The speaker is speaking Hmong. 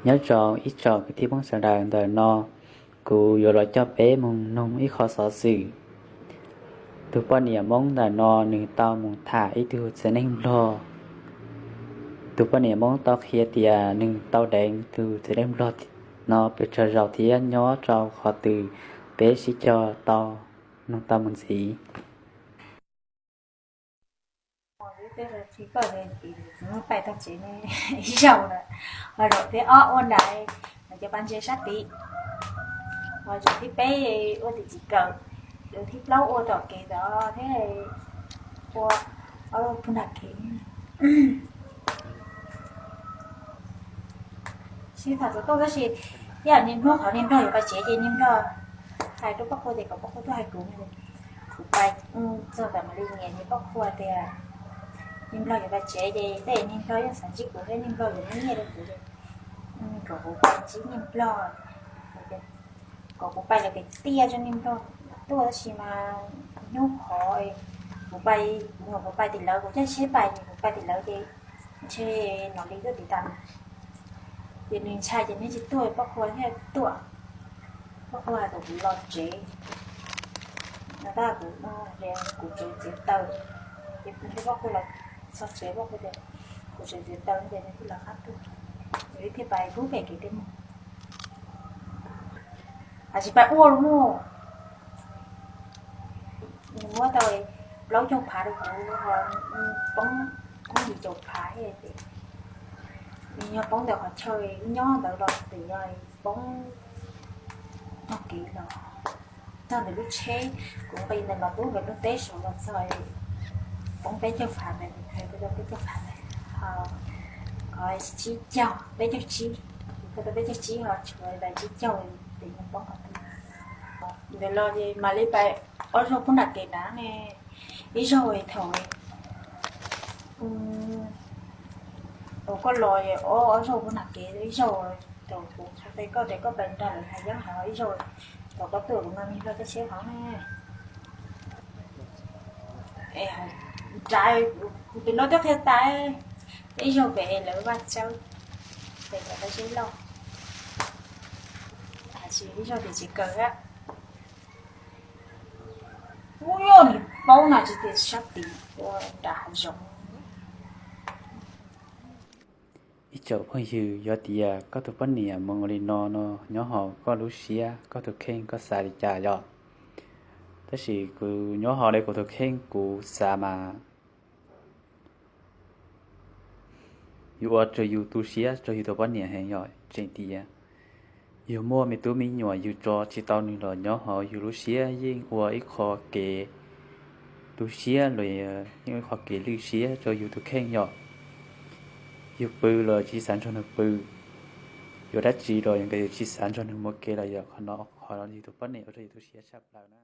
Nyob zoo ib tsoom kwv tij Hmoob sawv daws, ntawm no kuv yuav los coj peb mus noog ib qho xov xwm. Tus poj niam Hmoob ntawm no nws tau mus tham ib tug txiv neej Nplog. Tus poj niam Hmoob tau qhia tias nws tau deev tus txiv neej Nplog no pes tsawg zaus thiab nyob rau qhov twg, peb sib cog tau noog tau mus ntxiv. Pais tag tsev ib zaug lawm, ho zaum thib ob ua nrad, cov pas ntses sab tid, ho zaum thib peb ua tim txiv kawm, zaum thib plaub ua tom kev tod thiab ua ob lub puag nram kev. Sib tham txog tuaj tab sis ib yam niag hnub qhov niag nplog yuav pais tsev ces niag nplog hais rau Paj Qhua tias kom Paj Qhua tuaj hais kuv, kuv pais txog ntawm mam li niam ces Paj Qhua tias niag nplog yuav pais tsev ces tej niag nplog yeej xav ntsib kuv thiab niag nplog yuav muab nyiaj rau kuv ces kom kuv pais ntsib niag nplog, kom kuv pais lawv pem tiaj rau niag nplog tuaj tab sis mas hnub qhov kuv pais, kuv nyuam qhuav pais tim lawv, kuv caij tsheb pais ces kuv pais tim lawv ces ntshe mam li tuaj tim tas. Ces nws ntshai ces nws tsis tuaj, Paj Qhua thiaj tuaj. Paj Qhua hais kom kuv los tsev no tab kuv, kuv tseem txiav taws, ces ntshe Paj Qhua los txog tsev, Paj Qhua tias kuv tseem txiav taws ces nws thiaj lawv qab tuaj, nws thiaj pais pub pem kev tej mus. Hais tsis pais ua los mus, nws muab tau plaub caug phav rau kuv, poob, poob yim caum phav thiab ces nws yog poob ntawm qhov chaw nyob ntawd los twb yog poob tog kev los txog ntawm lub tsheb, kuv nqis ntawm Nom Tub nkawd lub teb saud los txog poob peb caug phav ntawd, peb caug phav ntawd, tsib caug, peb caug tsib, peb caug tsib ho tshuav ntawm tsib caug ces nws poob qhov twg. Ntawd los mam li pais ob zaug puag nram kev nrad ne, ib zaug thaum uas koj los ob, ob zaug puag nram kev, ib zaug thaum kuv qhia koj tias koj pais nrog lawv hais yeeb, ho ib zaug thaum koj tuaj kuv nrog niag nplog caij tsheb hov ne. Nrad kuv tus nplog twb qhia tas, ib zaug pem lawv vaj tsawb, pem lawv qab zeb loj, ib zaug tim tsev kawm thiab. Ub, yog nws paub no tsis tias sab tid ua nram hav zoov. Ib tsoom phooj ywg, yog tias koj tus poj niam mus li no no nyob hauv koj lub siab, koj tus kheej koj xav li cas yom? Tab sis kuv nyob hauv li kuv tus kheej kuv xav mas yus ua rau yus tu siab rau yus tus poj niam heev yom, tseem tias yus muaj me tub me nyuam yus tso tsis tau nws los nyob hauv yus lub siab yeej ua ib qho kev tu siab los yeej ua ib qho kev lwj siab rau yus tus kheej yom. Yus pw los tsis xav nrog nws pw, yuav dab tsi los nkawd yus tsis xav nrog nws muaj kev los yog qhov no, qhov no yus tus poj niam ua rau yus tu siab tshaj plaws na.